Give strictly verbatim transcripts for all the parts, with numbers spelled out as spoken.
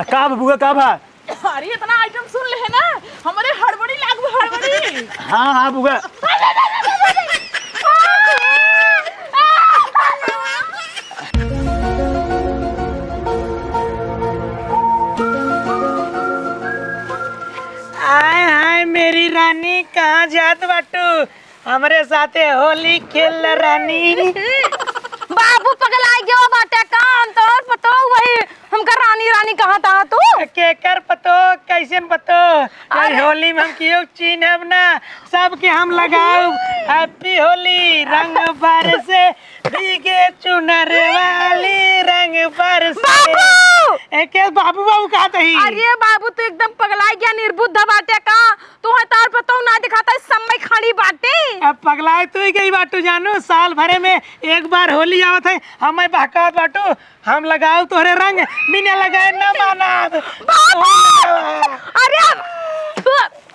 आ, का बा बुआ, का बा? अरे, इतना आइटम सुन ले है ना, हमरे हड़बड़ी लागू, हड़बड़ी। हाँ, हाँ, बुआ। आय हाय मेरी रानी, कहाँ जात बाटू? हमरे साथे होली खेल रानी। बाबू पगलाइ गयो बाटे का? हम तोर पतोह वही हमका रानी रानी कहत ह तू? केकर पतोह, कैसन पतोह? अरे। होली में हम केहू चीन्हब ना, सबके हम लगाउब। Happy होली, रंग बरसे, भीगे चुनर वाली, रंग बरसे। बाबू! ए, के बाबू बाबू कहत ही? अरे बाबू, तू एकदम पगलाइ गया, निर्बुद्ध बाटे का? तू है तार पतोह ना दिखाता, इस समय खड़ी बाटे। अब पगलाइ तू ही गई बाटू जानू, साल भरे में एक बार होली आवत है, हमें बहकावत बाटू। हम लगाउब तोहरे रंग, बिना लगाए ना मानब। बाबू! अरे, हम,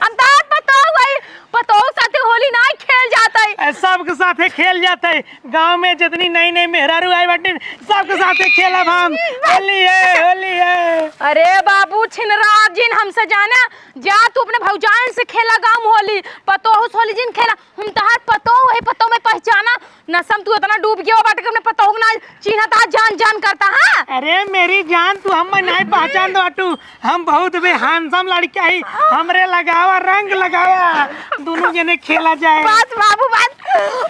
हम तार पतोह वही, पतोह साथे होली ना खेल जात है। ए, सबके साथे खेल जात है। गाँव में जितनी नई नई मेहरारू आई बाटी, सबके साथे खेलब हम। होली है, होली है। अरे बाबू, छिनरा जिन हमसे जाना, जा तू अपने भौजाइन से खेला गाँव में होली, पतोह से होली जिन खेला। हम तहार पतोह, वही पतोह में पहचाना। नशा में तू इतना डूब गया बाटे कि अपने पतोह के ना चिन्हता, जान जान करता, हाँ? अरे मेरी जान, तू हमें नहीं पहचान दो बाटू, हम बहुत बे handsome लड़का ही, हमरे लगावा, रंग लगावा, दोनों जने खेला जाए। बस बाबू, बस,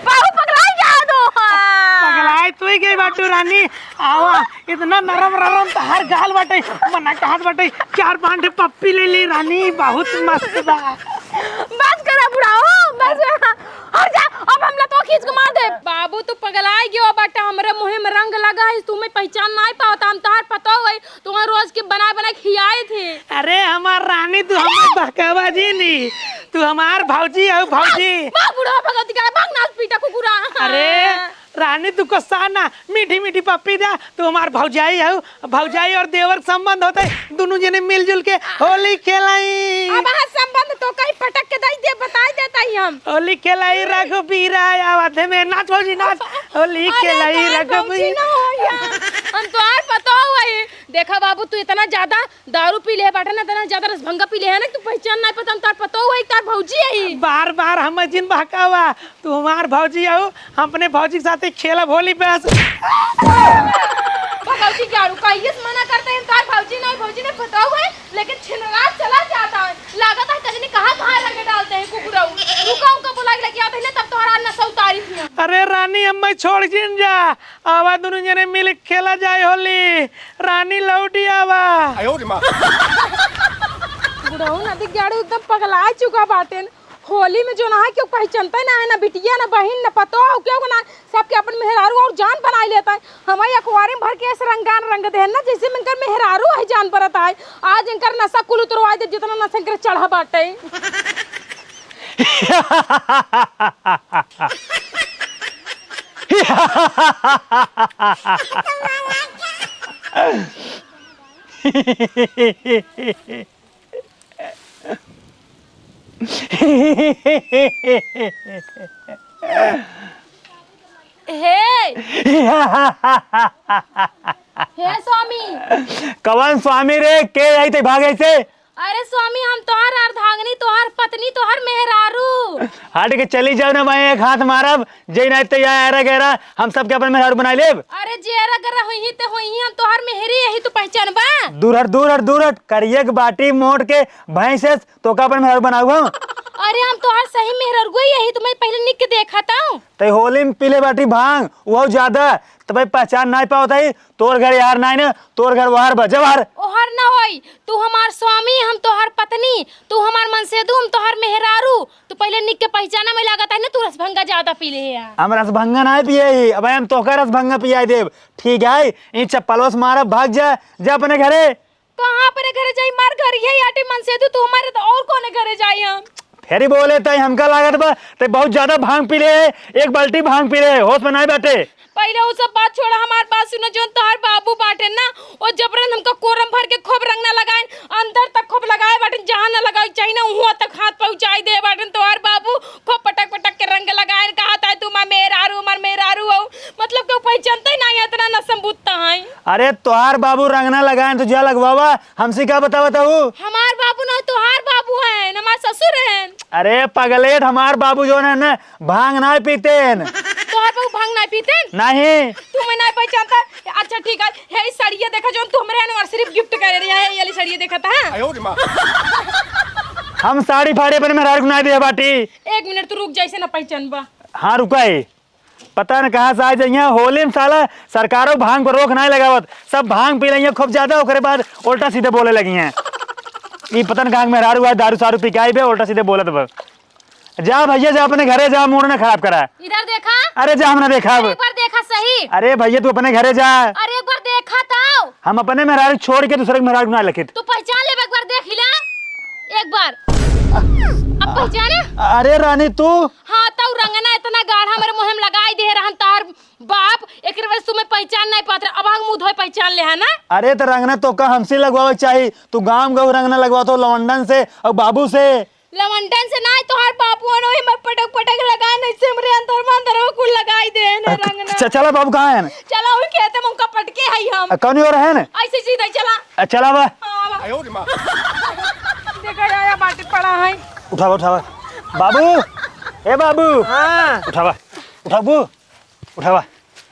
बाबू पगलाइ गया तू। पगलाइ तू ही गई बाटू रानी, आवा, इतना नरम नरम तहार गाल बाटे, मना कहत बाटे, चार पाँच ठे पप्पी ले ली रानी, बहुत मस्त बा। बस करा बुढ़ाओ, बस। हट जा, अब हम लतवा खींच के मार दे। बाबू, तू पगलाइ गयो बाटा, हमरे मुँहे में रंग लगा है, तू मैं पहचान नाहीं पावत, हम तहार पतोह है, तू रोज के बनाए बनाए खियाए थे। अरे हमार रानी, तू हमार बहकावा जिन, तू हमार भौजी हऊ, भौजी। भाग बुढ़वा भगवती का, भाग नास पीटा कुकुरा। अरे रानी, तू को साना मीठी मीठी पप्पी दे, तू हमार भौजाई हऊ, भौजाई और देवर के संबंध होते, दोनों जने मिलजुल के होली खेलाई। अब हाँ संबंध तो कहीं पटक के दाई दे, बताई देता ही हम। होली खेलाई रघुबीरा, आवत में नाच भौजी नाच, होली अरे खेलाई तोहार रघुबीरा। भौजी ना हो यार, हम तोहार पतोह है। देखा बाबू, तू इतना ज्यादा दारू पी ले बाटे ना, इतना ज्यादा रसभंगा पी ले है ना, तू पहचान ना पाता, हम तार पतोह है, तार भौजी है। बार बार हम जिन बहकावा, तू हमार भौजी हऊ, हम अपने भौजी के साथे खेलब होली बस। भगवती क्या रुका, ये मना करते हैं, तार भौजी नहीं, भौजी ने पतोह है, लेकिन छिनरा चला जाता है। लागत है कजनी कहाँ कहाँ रंग डालते हैं कुकुरऊ। रुका उनका बुलाई लगी आते हैं ना, तब तोहरा नशा उतारी थी हम। अरे रानी, हम मैं छोड़ जिन जा, आवा दोनों जने मिल के खेला जाए होली। रानी लौटी आवा। बुढ़ऊ नदी गाड़ू एकदम पगलाइ चुका बाटेन। होली में जो ना है, केहू पहचानते ना है, ना बिटिया, ना बहिन, ना पतोह, केहू ना, सबके अपन मेहरारू और जान बनाई लेता है। हमारे अखबारी में भर के ऐसे रंगान रंग दे ना, जैसे में इनकर मेहरारू है जान परत है। आज इनकर नशा कुल उतरवाई दे, जितना नशा इनकर चढ़ा बाटे। हे! हे स्वामी! कवन स्वामी रे? के आई ते भागे से? अरे स्वामी, हम तोहार अर्धांगिनी, तोहार पत्नी, तोहार मेहरारू। हट के चली जाओ ना, मैं एक हाथ मारब, जे नाहीं तो या एरा गैरा हम सबके अपन मेहरारू बनाई लेब। अरे जे एरा गैरा होइहीं ते होइहीं, हम तोहार मेहरी यही तू पहचानबा। दूर हट, दूर हट, दूर हट, करिए के बाटी मोट के भैंस है, तो का अपन मेहरारू बनाऊ हम? अरे हम तोहार सही मेहरारू यही तो मैं पहले निक के देखा था। तै होली में पीले बाटी भांग, वो ज्यादा, तबै पहचान नाहीं पावत है। तोर घर यार नाहीं ना, तोर घर वहार बा, जवार। ओहर ना होई, तू हमार स्वामी, हम तोहार पत्नी, तू हमार मनसेदू, हम तोहार मेहरारू। तू पहले निक के पहचाना में लागत है ना, तू रसभंगा ज्यादा पी ले है। हम रसभंगा नाहीं पिए ही, अब हम तोहका रसभंगा पियाई देब, ठीक है? ई चप्पलवा से मारब, भाग जा, जा अपने घरे। कहाँ अपने घरे जाई, मार घर यही आटे मनसेदू, तू हमारे तो और कोने घरे जाई हम। फेरी बोले तई हमका लागत बा, तई बहुत ज्यादा भांग पी ले है, एक बाल्टी भांग पी ले है, होश में नाहीं बाटे। पहले उ सब बात छोड़ा, हमार बात सुना, जौन तोहार बाबू बाटेन ना, ओ जबरन हमका कोरम भर के खूब रंगना लगाएन, अंदर तक खूब लगाए बाटेन, जहाँ ना लगाए के चाही ना, उहाँ तक हाथ पहुँचाई दे बाटेन तोहार बाबू, खूब पटक पटक के रंग लगाएन, कहत है, "तू हमार मेहरारू, हमार मेहरारू हऊ।" मतलब केहू पहचानते ही नाहीं, इतना नशा में बुत्ता है। अरे तोहार बाबू रंगना लगाएन तो जा लगवावा, हमसे का बतावत हऊ? हमार बाबू ना, तोहार बाबू हैं, हमार ससुर हैं। अरे पगलेट, हमार बाबू जौन है ना, भांग नाय पीतेन। तोहार बाबू भांग नाय पीतेन? नहीं। तू मैं नाय पहचानता। अच्छा ठीक है, हे ई सड़िया देखा जौन तू हमरे anniversary gift करे रही है, ये वाली सड़िया देखा था। हम साड़ी फाड़ी अपने मेहरारू को नाय दिया बाटी। एक मिनट तू रुक जा, ऐसे ना पहचानबा। हाँ रुका ही। पता न कहाँ से आ जाइए। होली में साला सरकारों भांग पर रोक नाय लगावत, सब भांग पी लेइए खूब ज्यादा, ओकरे बाद उल्टा सीधे बोले लगी हैं। ई पता न कहाँ के मेहरारू आज दारू सारू पी के आई बे, उल्टा सीधे बोलत बा। जा भैया जा, अपने घरे जा, मूड ना खराब करा। इधर देखा। अरे जा, हम ना देखा अब। एक बार देखा सही। अरे भैया तू अपने घरे जा। अरे एक बार देखा तो। हम अपने मेहरारू छोड़ के दूसरे के मेहरारू ना लखित। तू पहचान ले, एक बार देख हिला। एक बार। अब पहचाने? अरे रानी तू। हाँ, तउ रंगना इतना गाढ़ा हमरे मुँह में लगाई दे रहन तहर बाप, एकरे वजह से तुम्हें पहचान नहीं पात रहे। अब हम मुँह धोए पहचान ले है ना? अरे तो रंगना तो का हमसे लगवावे के चाही, तू गाँव गऊ रंगना लगवा तो लवंडन से और बाबू से। लवंडन से ना, तोहार बाबू अन वही में पटक पटक लगा नहीं से हमरे अंदर में अंदर वो कुल लगाई दे है ना अ, रंगना। च-, चला बाबू कहाँ है ना? चला वही खेते में उनका पटके है हम। अ, कौन हो रहे हैं ना? ऐसे सीधा चला। अ, चला बा। हाँ, बा। देखा जाया बाटी पड़ा है। उठावा, उठावा। बाबू, ए बाबू। हाँ। उठावा, उठाबू, उठावा।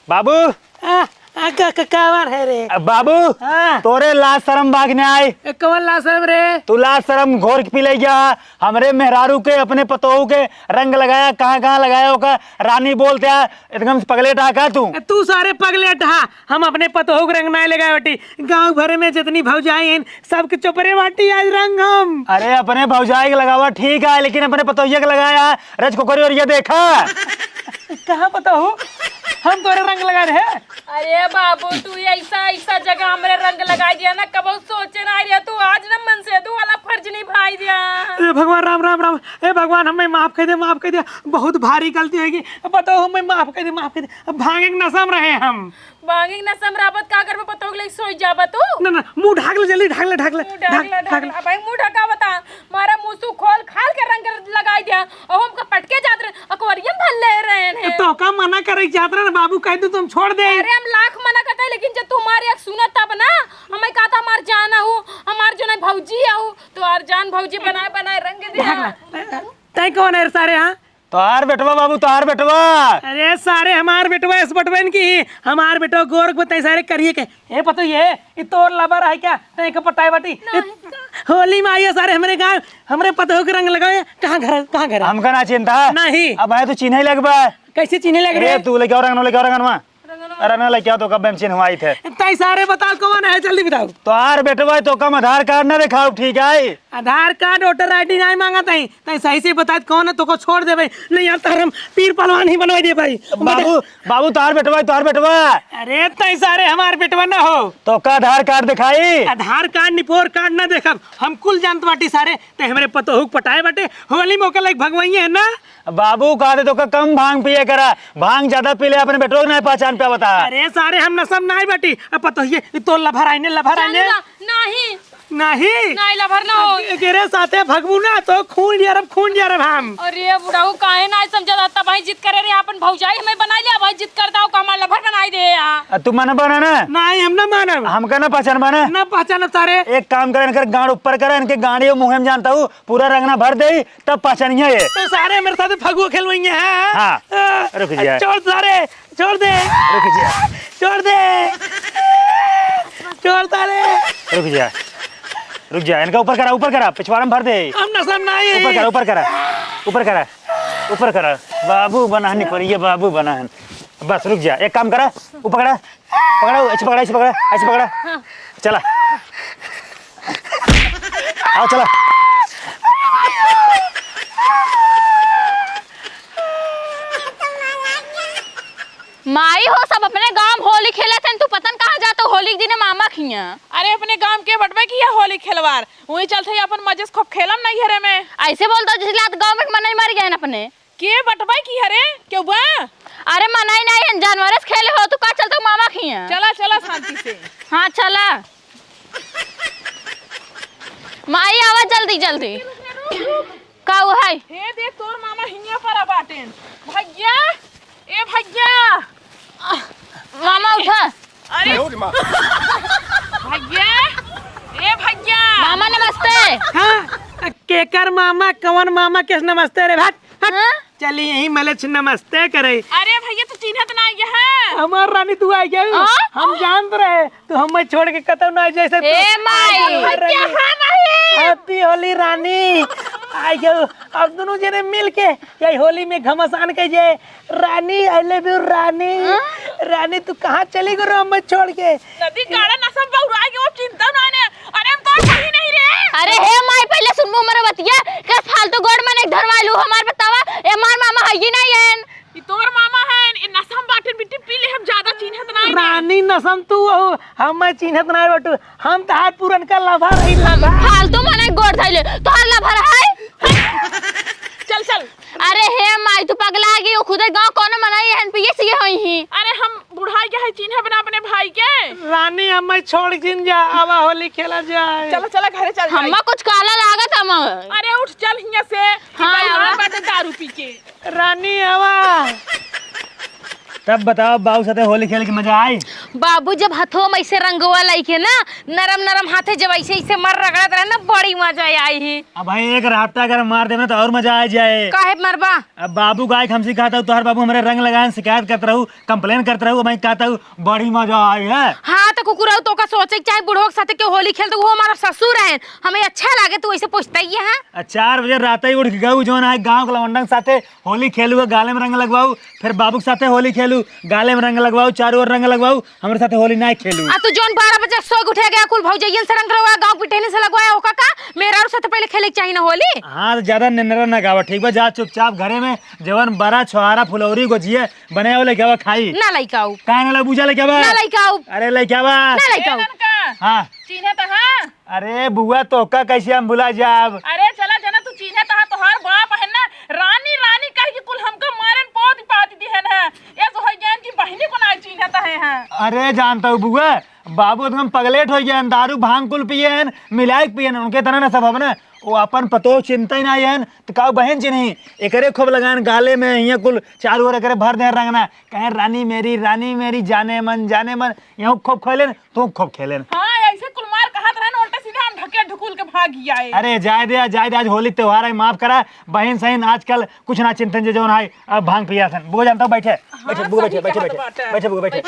बाबू। आ, आ, का, का, कावर है रे? अ, बाबू, हाँ। तोरे लाज शरम बाग ने आए। ए, कौन लाज शरम रे? तू लाज शरम घोर के पी ले गया। हमरे मेहरारू के, अपने पतोहू के रंग लगाया, कहाँ, कहाँ लगाया, ओका रानी बोलते आ, एकदम से पगलेट आ का तू? ए, तू सारे पगलेट हा। हम अपने पतोहू के रंग नाय लगाए बाटी। गाँव भरे में जितनी भौजाई हैं, सबके चोपरे बाटी आज रंग हम। अरे, अपने भौजाई के लगावा ठीक है, लेकिन अपने पतोहिया के लगाया, रज कोकरी और ये देखा। कहाँ पतोहू? हम तोरे रंग लगा रहे। अरे बाबू, तू ऐसा, ऐसा जगह हमरे रंग लगाई दिया ना, कबो सोचे ना रहे तू, आज ना मन से तू वाला फर्ज निभाई दिया। ए भगवान, राम, राम, राम। ए भगवान, हमें माफ कर दे, माफ कर दे। बहुत भारी गलती होगी। पतोहू, हमें माफ कर दे, माफ कर दे। अब भांगे के नशा में रहे हम। भांगे के नशा में रहबत का करबे? पतोह के लेके सोई जाबा तू? ना, ना, मुंह ढाक ले, जल्दी ढाक ले, ढाक ले, मुंह ढाक ढाक, ले, ढाक ढाक ले। ले। अब भाई मुंह ढका बता, मारा मुंह सु खोल खाल के रंग लगाई दिया। अब हमका पटके जात रहे, अकवरियम भर ले रहे हैं। तो का मना करे के जात रहे ना बाबू, कह दो तुम छोड़ दे। अरे हम लाख मना करते हैं, लेकिन जब तुम्हारी एक सुना तब ना, हमें कहा था हमार जान आहू, हमार जो नहीं भौजी आहू, तो आर जान भौजी बनाए बनाए रंग दिया। ढाक ले। तै कौन है सारे, हाँ? तोहार बेटवा बाबू, तोहार बेटवा। अरे सारे, हमार बेटवा इस बटवन की ही, हमार बेटवा गोरख बताई सारे करिए के। ए पतो ये, ई तोर लबर है क्या? तै के पटाए बाटी। नहीं। होली में आइए सारे हमरे गाँव, हमरे पतोह के रंग लगाए। कहाँ घर है? कहाँ घर है? हमका ना चिंता। नहीं। अब आए तो चिन्हे लगबा। कैसे चिन्हे लग रहे? तू लेके आओ रंग, लेके आओ रंगनवा। अरे ना लेके आओ तो कब हम चिन्हवाई थे। तै सारे बताओ कौन है, जल्दी बताओ। तोहार बेटवा है तो कम आधार कार्ड ना दिखाओ, ठीक है? आधार कार्ड, वोटर आईडी नहीं मांगा तई। तै सही से बता कौन है, तोको छोड़ देबे। नहीं यार, तार हम पीर पहलवान ही बनवा दे भाई। बाबू, बाबू तोहार बेटवा है, तोहार बेटवा। अरे तै सारे हमार बेटवा ना हो। तो का आधार कार्ड दिखाई? आधार कार्ड, निपोर कार्ड ना देखब। हम कुल जानत बाटी सारे, तै हमरे पतोहू के पटाए बाटे। होली में ओकर लायक भगवइये है ना? बाबू, कहा दे तो का कम भांग पिए करा, भांग ज्यादा पी ले, अपने बेटो के नहीं पहचान पे बता। अरे सारे, हम नशा में नहीं बाटी। अब पतो ये, ये तो लभर आइने, लभर आइने। जानू ना, नहीं। नहीं। नहीं, लभर ना हो। ए-, तेरे साथे भगबू ना तो खून यारब, खून यारब हम। अरे बुढ़ऊ, काहे ना समझा था, तब ही जिद करे रे, अपन भौजाई हमें बनाई ले, अब ही जिद कर दाओ, का हमार लभर बनाई दे यार। आ, तू मानब ना? नहीं, हम ना मानब। हमका ना पहचान माने? ना पहचानब सारे। एक काम करे, इनकर गांड ऊपर करे, इनके गांडी मुंह में जानता हूँ, पूरा रंगना भर दे, तब पहचानिए ये। तो सारे मेरे साथ फगुआ खेलवाइए, हाँ? हाँ। हाँ। रुक जा। छोड़ सारे, छोड़ दे। रुक जा। छोड़ दे। छोड़ सारे। रुक जा। रुक जा, इनका ऊपर करा, ऊपर करा, पिछवाड़ा में भर दे। हम नशा में नहीं। ऊपर करा, ऊपर करा। ऊपर करा। ऊपर करा। बाबू बनाहन पड़ी है, बाबू बनाहन। बस रुक जा, एक काम करा, ऊपर करा। पकड़ा, ऐसे पकड़ा, ऐसे पकड़ा, ऐसे पकड़ा। हाँ। चला। आओ, चला। माई हो, सब अपने गांव में होली खेलत हैं, तू पता न कहाँ जात हो होली के दिने मामा खिया। अरे, अपने गांव के बटवे की है होली खेलवार, वही चलते ही अपन मजे से खूब खेलम नहीं घरे में। ऐसे बोल दो जैसे लात गांव में मनई मर गए हैं अपने। के बटवाई की हरे? केहू बा? अरे मनई नाई हन, जानवरे से खेले हो, तू का चलता हूँ मामा खिया? चला, चला शांति से। हाँ, चला। माई आवा जल्दी, जल्दी। का वो है? हे देख, तोर मामा हियां पर बाटेन। भैया, ए भैया। मामा उठा। अरे भैया, ए भैया। मामा नमस्ते। हाँ, केकर मामा, कवन मामा, किस नमस्ते रे? हट, हट। हाँ? चली यहीं मलेच नमस्ते करे। अरे भैया, तू चिन्हत ना आइया है। हमार रानी तू आ गया। हाँ? हम जानत रहे तू हमें छोड़ के कतौ ना जाए से। ए माई। Happy Holi रानी। आ गयो। अब दोनों जने मिल के यही होली में घमासान के जे रानी, I love you रानी। हाँ? रानी तू कहाँ चली गयो हमें छोड़ के? नदी काड़ा नसम बउराइ के वो चिन्हत ना ने। अरे हम तोर बहिन नहीं रे। अरे हे माई, पहिले सुनबू हमर बतिया। कस फालतू गोड़ में नहीं धरवाइलू हमार बतावा। ए मार मामा हइये नहीं एन। ई तोर मामा है, ए नसम बाटे बिट्टी पी ले, हम ज्यादा चिन्हत नहीं। रानी नसम तू हो, हम चिन्हत नहीं बटू। हम तहार पुरनका lover हई, lover। फालतू मने गोड़ धइले, तोहर lover है? चल, चल। अरे हे माई, तू पगला गई हो, खुदे गाँव कौनो मनई एहन पिए सिए होई ही। अरे हम बुढ़ाई के है, चिन्हब ना अपने भाई के। रानी, हमें छोड़ जिन जा, आवा होली खेला जाए। चला, चला, घरे चल जाई। हम्मा कुछ काला लागत हम। अरे उठ, चल हियां से। हाँ, कि भाई आवा। हमार बाटे दारू पी के। रानी, आवा। तब बताओ, बाबू साथे होली खेल के मजा आई? बाबू जब हथवा में ऐसे रंगवा लइके ना, नरम नरम हाथे जब ऐसे ऐसे मर रगड़त रहे ना, बड़ी मजा आई ही। अब भाई एक राफ्टा अगर मार देवे ना तो और मजा आ जाए। काहे मरबा? अब बाबू गाय हमसे कहता हूँ, तोहर बाबू हमारे रंग लगाए शिकायत करत रहू, complain करत रहू, मैं कहता हूँ बड़ी मजा आई है। हाँ तो कुकुरऊ, तोका सोचे के चाहे बुढ़वा के साथे केहू होली खेल तो वो हमारा ससुर है, हमें अच्छा लागे तू ऐसे पूछता ही है। आ चार बजे रात ही उठ के गऊ जौन है गाँव के लवंडन साथे होली खेलू, गाले में रंग लगवाऊ, फिर बाबू के साथे होली खेलू, गाले में रंग लगवाऊ, चारों ओर रंग लगवाऊ, हमरे साथे होली ना खेलू। आ तू जौन बारह बजे सो के उठे गया, कुल भौजैयन से रंग लगवा, गाँव पिटेने से लगवाया, ओका का? मेहरारू साथे पहिले खेले के चाही ना होली। हाँ, तो ज्यादा निनरा ना गावा, ठीक बा? जा चुपचाप घरे में जवन बरा, छोहारा, फुलौरी, गोजिया बनाए वाले गावा खाई। ना लइका आऊ। काहे ना ला बूझा लइका बा? ना लइका आऊ। अरे लइका बा? ना लइका आऊ। ए ननका। हाँ। चिन्हे तो हाँ। अरे बुआ, तोहका कैसे हम भुला जाब? अरे चला जना, तू चिन्हे तो हाँ, तोहार बाप है ना, रानी रानी कह के कुल हमका मारन पोत पात दिहन है। ये तो है ज्ञान की बहिनी को ना चिन्हे तो है, हाँ। अरे जानता हूँ बुआ, बाबू एकदम पगलेट हो गए हैं, दारू भांग कुल पिए हैं, मिलाए के पिए हैं, उनके तरह ना सब अपने, वो अपन पतोह चिन्हते ही ना है, तो काऊ बहिन चिन्ही, एकरे खूब लगान गाले में, हियाँ कुल चारों ओर एकरे भर दे रंगना, कहे रानी मेरी, रानी मेरी, जाने मन, जाने मन, यहाँ खूब खेलेन, तू खूब खेलेन। हाँ, ऐसे कुल मार कहत रहे ना, उल्टा सीधा हम ढके ढुकुल के भाग गया है। अरे जाए दे, जाए दे, आज होली त्योहार है, माफ करा, बहिन सहिन आजकल कुछ ना चिंतन जे जौन है, अब भांग पिया थन, बुआ जानता हूँ, बैठे, हाँ, बैठे, बुआ, सही बैठे, बैठे, कहत बैठे, बाटे। बैठे, बुआ, बैठे,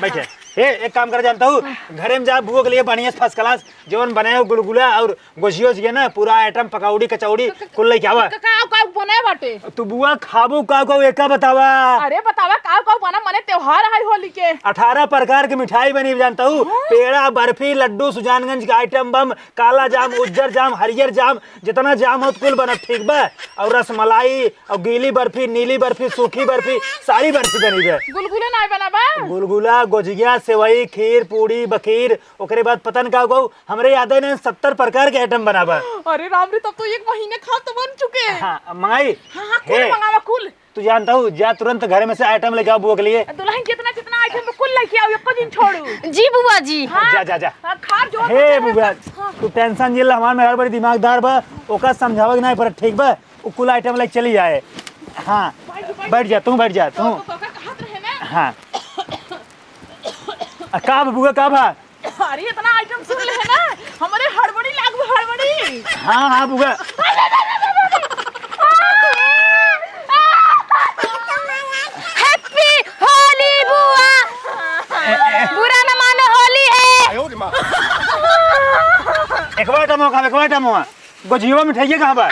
बैठे। ए, एक काम कर जानता हूँ, घरे में जा, बुआ के लिए बढ़िया first class जौन बनाए हो गुलगुला और गोझियो जिए ना, पूरा item, पकौड़ी, कचौड़ी, क-, क-, कुल लेके आवा। क-, का, का बने बाटे? तू बुआ खाबू का, का एका बतावा। अरे बतावा, का, का बना, मने त्योहार है होली के। अठारह प्रकार के मिठाई बनी, जानता हूँ? हाँ? पेड़ा, बर्फी, लड्डू, सुजानगंज के item बम, काला जाम, उज्जर जाम, हरियर जाम, जितना जाम होत कुल बनत, ठीक बा? और रसमलाई, और गीली बर्फी, नीली बर्फी, सूखी बर्फी, सारी बर्फी बनी बे। गुलगुला नाय बनाबा? गुलगुला, गोझिया, सेवई, खीर, पूड़ी, बखीर, ओकरे बाद पता न का कहू, हमरे याद है ना, सत्तर प्रकार के item बनाबा। अरे राम रे, तब तो एक महीने खा तो बन चुके। हाँ, मंगाई? हाँ, हाँ, कुल हे। मंगावा, कुल। तू जानता हूँ, जा तुरंत घर में से item लेके आओ बुआ के लिए। दुल्हन जितना, जितना item बा, कुल लेके आओ, एको दिन छोड़ू। जी बुआ जी। हाँ। जा, जा, जा। हाँ, खा जो हे कुछ बुआ, हाँ। तू tension जिन ला, हमार मेहरारू बड़ी दिमागदार बा, ओका समझावे के नाहीं पड़त, ठीक बा? उ कुल item लेके चली जाए। हाँ, बैठ जा, बैठ जा। बैठ जा, तू बैठ जा, तू। तो, तो, तो का कहत रहे ना? हाँ। आ, का बा बुआ, का बा? अरे, इतना item सुन ले है ना, हमरे हड़बड़ी लागू, हड़बड़ी। हाँ, हाँ, बुआ। Happy Holi बुआ। बुरा न मानो, होली है। एक बार item और खा, एक बार item और। गोझिया मिठाइया कहाँ बा?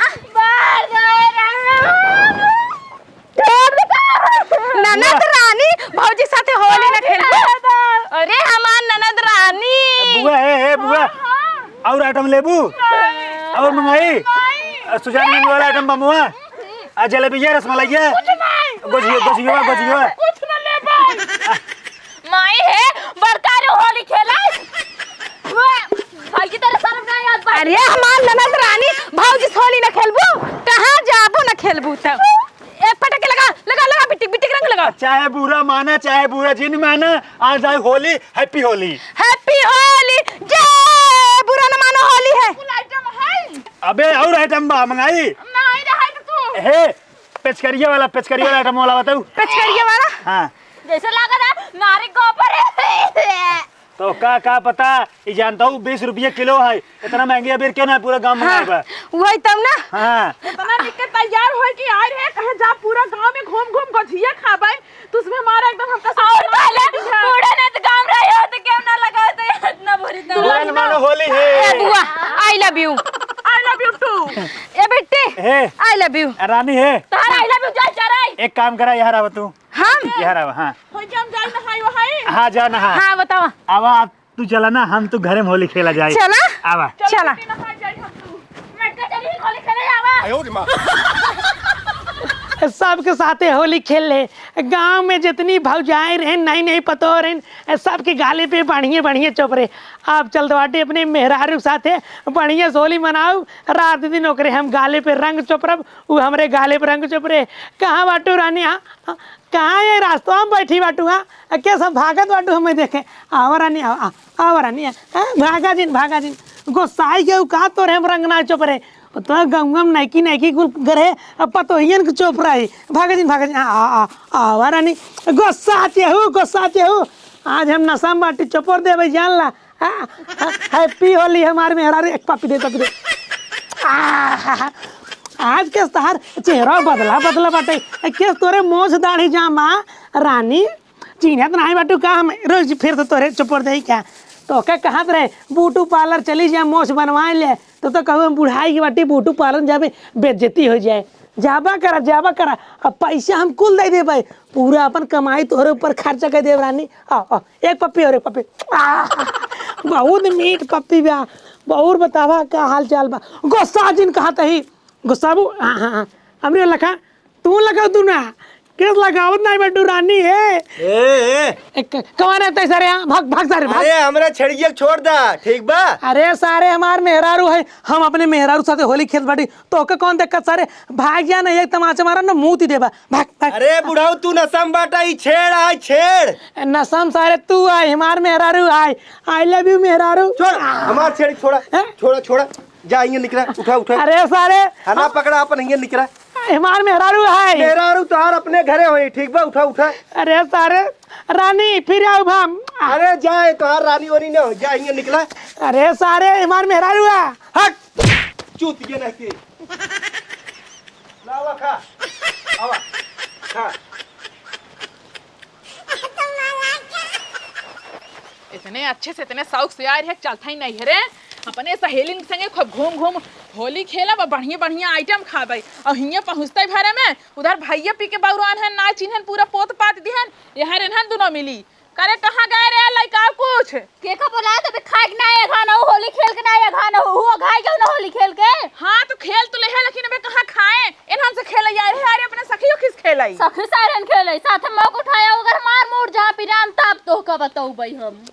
ननद रानी, भौजी साथे होली न खेलबू? अरे हमार ननद रानी। बुआ, हे, हे, बुआ। हाँ, हाँ। और item लेबू? नहीं। और मंगाई? नहीं। आ, सुजानगंज वाला item बमुआ? आ, जलेबिया, रसमलाइया? कुछ नहीं। गोझिया, गोझिया, गोझिया। कुछ न लेबे। माई हे, बड़का रे होली खेले। भाई की तरह शर्म नहीं आवत बा। अरे हमार ननद रानी, भौजी से होली न खेलबू? कहाँ जाबू न खेलबू तब? एक पटाखे लगा, लगा, लगा, बिटिक, बिटिक रंग लगा। चाहे बुरा माना, चाहे बुरा जिन माना, आज आए होली, Happy Holi। Happy Holi, जय बुरा न मानो होली है। Full item है। अबे और item बा, मंगाई? नहीं रे, है तो तू। हे, पेचकरिया वाला, पेचकरिया वाला item वाला बताऊ। पेचकरिया वाला? हाँ। जैसे लागत है नारी के ऊपर है। तो का, का पता, ई जानता हूँ, बीस रुपये किलो है, इतना महंगी अबीर क्यों ना पूरा गाँव में हाँ, आए बा। वही तब ना। हाँ। इतना निक के तैयार होए कि आए रहे, कहे जा पूरा गाँव में घूम घूम गोझिया खाबे, तो उसमें हमारा एकदम हमका और सब पहले बूढ़ा ने तो काम रहे हो तो क्यों ना लगा तो इतना बुरी तरह। बुरा न मानो, होली है। ए बुआ, I love you। I love you too। ए बिट्टी, हे। I love you। रानी है। तोहरा I love you जाए चराई। एक काम करा, यहाँ रहो तू। हम? यहाँ रहो, हाँ। हो जा, हम जाई नहाई वहाई। हाँ, जा नहा। हाँ, बतावा। आवा, आप तू चला ना, हम तू घरे में होली खेला जाए। चला? आवा। चलो, चला। बेटी, नहाई जाई हम तू। मैं तो चली होली खेले आवा। सबके साथे होली खेल ले। गाँव में जितनी भौजाएं रहे, नई नई पतोह रहे, सबके गाले पे बढ़िया बढ़िया चोपरे। आप चल दो बाटी अपने मेहरारू के साथे बढ़िया से होली मनाऊ। रात दिन ओकरे हम गाले पे रंग चोपरब, उ हमरे गाले पे रंग चोपरे। कहाँ बाटू रानी? हाँ, हाँ, कहाँ ये रास्ता में बैठी बाटू? हाँ, आ, के सब भागत बाटू हमें देखे? आवा रानी, आवा, आ, आवा रानी, आ, आ, भागा जिन, भागा जिन। गोसाई के उ का तोरे हम रंग ना चोपरे। तो गंगम नैकी नैकी कुल गरे, अब पतोहियन के चोपराई। भागा जिन, भागा जिन, आ, आ, आ, आवा रानी। गोसा चेहू, गोसा चेहू। आज हम नशा में बाटी चोपर देबे, जान ला। आ, आ, Happy होली हमार मेहरारू, एक पप्पी दे, पप्पी दे। आ, आज के तोहार चेहरा बदला, बदला बाटे। ए, के तोरे मोछ दाढ़ी जामा, रानी, चिन्हत नाही बाटू का हम? रोज फिर तो तोरे चोपर देई का? तो के कहत रहे, ब्यूटी पार्लर चली जा, मोछ बनवाए ले। तो, तो कहू हम बुढ़ाई की बाटी ब्यूटी पार्लर जाबे, बेइज्जती हो जाए। जाबा करा, जाबा करा। अब पैसा हम कुल दे देबे, पूरा अपन कमाई तोहरे ऊपर खर्चा कर देब रानी। आ, आ, एक पप्पी और एक पप्पी। आ, बहुत मीठ पप्पी बा। और बतावा का हाल चाल बा? गोस्सा जिन कहत ही। गोस्साबू, हाँ, हाँ, हाँ। हमरे लखा, तू लगा तू ना। केस लगावत नाही बाटू रानी है। ए, ए। ए, क-, कौन है तै सारे यहाँ? भाग, भाग सारे, भाग। अरे, हमरा छेड़िया छोड़ दा, ठीक बा? अरे सारे, हमार मेहरारू है, हम अपने मेहरारू साथे होली खेलत बाटी, तोहके कौन दिक्कत सारे? भाग जा ना, एक तमाचा मारा ना, मुँह ती देबा। भाग, भाग। अरे बुढ़ऊ, तू नशा में बाटा, ई छेड़ आय, छेड़। नशा में सारे तू आय, हमार मेहरारू आय। I love you मेहरारू। छोड़, हमार छेड़ छोड़ा। हैं? छोड़ा, छोड़ा। जा, हियाँ निकरा, उठा, उठा। अरे सारे। हना पकड़ा अपन, हियाँ निकरा। हमार मेहरारू आय। मेहरारू तोहार अपने घरे होई, ठीक बा, उठा, उठा। अरे सारे, रानी, फिर आउब हम। अरे जाए, तोहार रानी ओनी न हो, जा, हियाँ निकला। अरे सारे, हमार मेहरारू आ। हट। चूतिया नहीं के। लावा खा। आवा। खा। इतने अच्छे से, इतने शौक से आए रहे, चलता ही नहीं है रे। अपने सहेलिन के संगे खूब घूम घूम होली खेलब और बढ़िया बढ़िया item खाबे। और हियाँ पहुँचते भरे में उधर भैया पी के बौरान है, ना चिन्हन, पूरा पोत पात दिहन। यहाँ रेन्हन दुनो मिली। करे, कहाँ गए रे लइका कुछ? के का बोला, तबे खाए के ना है, घाना हो, होली खेल के ना है, घाना हो, हुआ घाई क्यों ना होली खेल के? हाँ, तो खेल तो ले है, लेकिन अबे कहाँ खाए? इन्हन से खेले आए रहे, अरे अपने सखियों किस खेले? सखी सारन खेले, साथ में मौक उठाया, अगर मार मोड़ जहाँ पिरान, तब तो का बताऊ भाई हम।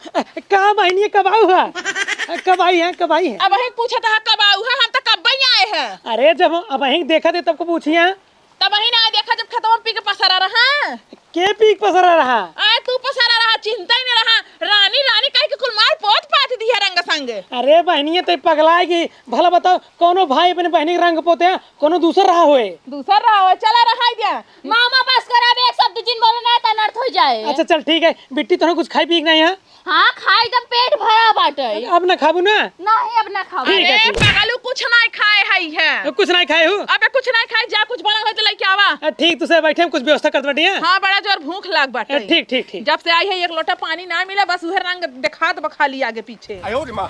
का बहिनी, कब आऊ है? कब आई है, कब आई है? अब वही पूछत है, कब आऊ है? हम तो कब ही आए हैं। अरे, जब हम अब वही देखा थे, तब को पूछिया। तब वही ना देखा जब खेतवा में पी के पसरा रहा। के पी के पसरा रहा? आए तू पसरा रहा, चिंता ही नहीं रहा। रानी, रानी कह के कुल मार पोत पात दिया रंग संग। अरे बहनिया, ते पगलाए गई। भला बताओ, कौनो भाई अपने बहनी के रंग पोते हैं, कौनो दूसर रहा होए? दूसर रहा होए, चला रहा दिया। मामा बस करा, अब एक शब्द जिन बोले ना, त अनर्थ हो जाए। अच्छा चल ठीक है, बिट्टी तोहरा कुछ खाई पी के नहीं है? हाँ, खाई त पेट भरा बाटे। अब ना खाबू ना? नहीं, अब ना खाबू। ठीक है, अरे, ठीक। पगलू कुछ नहीं खाए हई है। कुछ नहीं खाए हूँ? अबे कुछ नहीं खाए, जा कुछ बना हो तो लेके आवा। अ, ठीक, तुसे बैठे हम कुछ व्यवस्था करत बाटी, हाँ? हाँ, बड़ा जोर भूख लाग बाटे। अ, ठीक, ठीक, ठीक। जब से आई है एक लोटा पानी ना मिला, बस उहे रंग देखात बा खाली आगे पीछे। आयो रे माँ।